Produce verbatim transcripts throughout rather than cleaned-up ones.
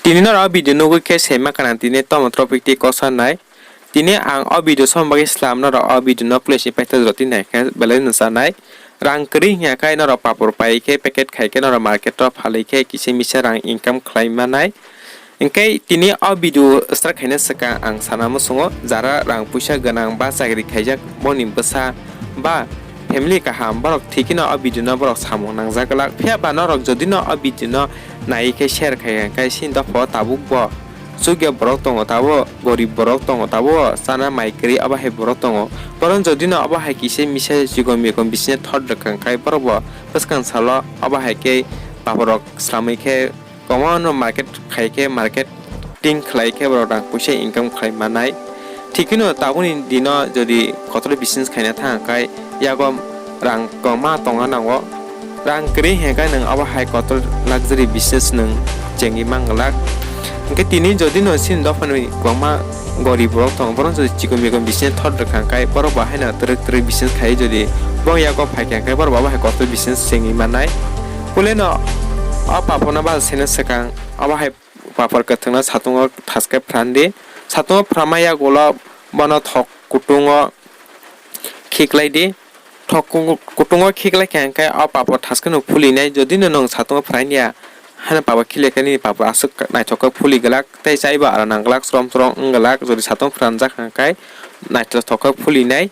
Tini norok o video nugwi khe sema kana tini tomo topic tei kosa nai. Tini ang o video song bagwi slam norok o video no playlist ni paitha jora tini nai khe belai no chanai. Rang kwrwi hwnya khai norok papor pai khe packet khai khe norok market o phalwi khe kisa misa rang income khlai manai. Hwnkhe tini o video start khaina swkang ang sana muchungo jara rang puisa gwnang ba chakri khaijak boni bwsa ba family kaham borok thikino o video no borok samung nangjak glak. Phiya ba norok jodi no o video no nai khe share khai khe sini dopho tabuk bo chukya borok tongo, tabo gorib borok tongo, tabo chana mai kwrwi abo hai borok tongo. Borok jodi no abo hai kisa misa chikon mikon bisine thot rwkha khai borok bo bwskang salo abo hai khe paporok slamwi khe kwbangma no market khai khe marketing khlai khe borok rang puisa income khlai manai. Thikino tabukni dino jodi kotor business khaina thang khai yago rang kwbangma tongna nango. Rang kwrwi hwnkhe nwng abo hai kotor luxury business nwng chengwi manglak. Hwnkhe tini jodi no chini dophani kwbangma gorib borok tongo, borok jodi chikon mikon business thot rwkha khai borok bo haino twrwk twrwk business khai jodi bong yago phaikha khai borok bo abo hai kotor business chengwi manai. Puileno o paporno bal seno swkang abo hai papor kwthwngno satungo thaske phrandi. Satungo phrama yagulo bono thok kutungo khiklai di. Thok ku-, kutungo khiklai kha hwnkhe o papor thaskeno phulinai. Jodi no nwng satungo phraini ya, haino papor khilai khe nini papor aswk naithok khe phuli glak tei chaibo aro nang glak, chrom chrom wng glak. Jodi satung phranjak hwnkhe naithok khe phulinai.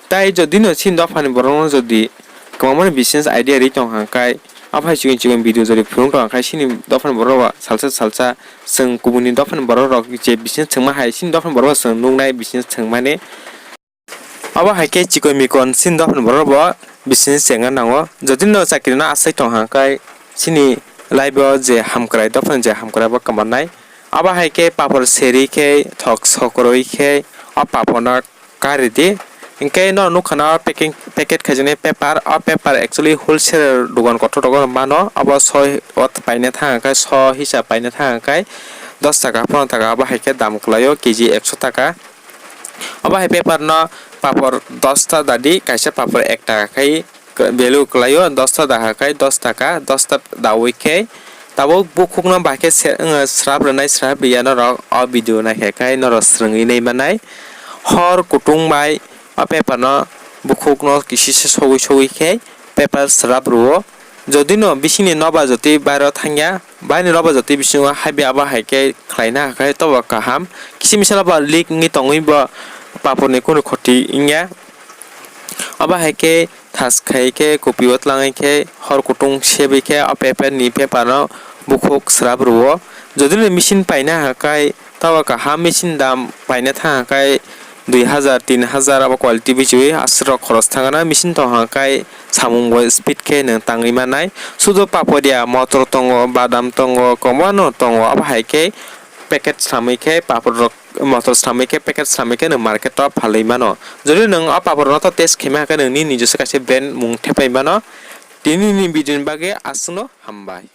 Tai jodi no chini dophani borokno jodi kwbangmani business idea ri tong hwnkhe, aphai chikon chikon video jodi phurung tong hwnkhe, chini dophani borok salsa salsa chwng kubuni dophani borok rok je business thwngma hai, chini dophani borok chwng nuknai business thwngmani. Abo hai khe chikon mikon chini dophani borok bo business chengna nango. Jodi no chakri no asai tong hwnkhe, chini life o je hamkrai, dophani je hamkrai bo kwmannai. Abo hai khe papor seri khe, thok sokroi khe, o papor no kari di. Hwnkhe no nukha na o packing, packet khaijaknai paper. O paper actually wholesale dogan kotor rogo mano. Abo soi o paina thang khe, so hisa paina thang khe dos taka, pondro taka, abo hai khe dam kwlaio, K G ekso taka. Abo hai paper no papor dos ta dadi, kaisa papor ek taka khai value kwlaio, dos ta dakha khai dos taka, dos ta dawi khe tabuk bukhukno bahai khe se-, wng, srap rwnai, srap rwya norok o video naikha khai norok swrwngwi nai manai. Hor kutung bai o paper no bukhukno kisi se sogwi sogwi khe paper srap rwo. Jodi no bisingni nobar jotwi bairo thangya, baini nobar jotwi bisingo haibi abo hai khe khlaina hwnkhe tobo kaham. Kisi misa nobar leak wngwi tongwi bo paporni kunu khoti wngya. Abo hai khe thas khai khe kopio twlangwi khe hor kutung sebwi khe o paper ni paper no bukhuk srap rwo. Jodi no machine paina hwnkhe tobo kaham, machine dam paina thang hwnkhe dui hazar, tin hazar abo quality bichiwi aswk rok khoros thangna machine tong hwnkhe samung bo speed khe nwng tangwi manai. Sudo papodia motor tongo, badam tongo, kwbangma no tongo, abo hai khe packet slamwi khe papor rok, motor slamwi khe packet slamwi khe nwng market o phalwi mano. Jodi nwng o papor no to taste khaima hwnkhe nwng nini nijesa kaisa brand mung thepai mano. Tini ni video ni bagwi aswkno hambai.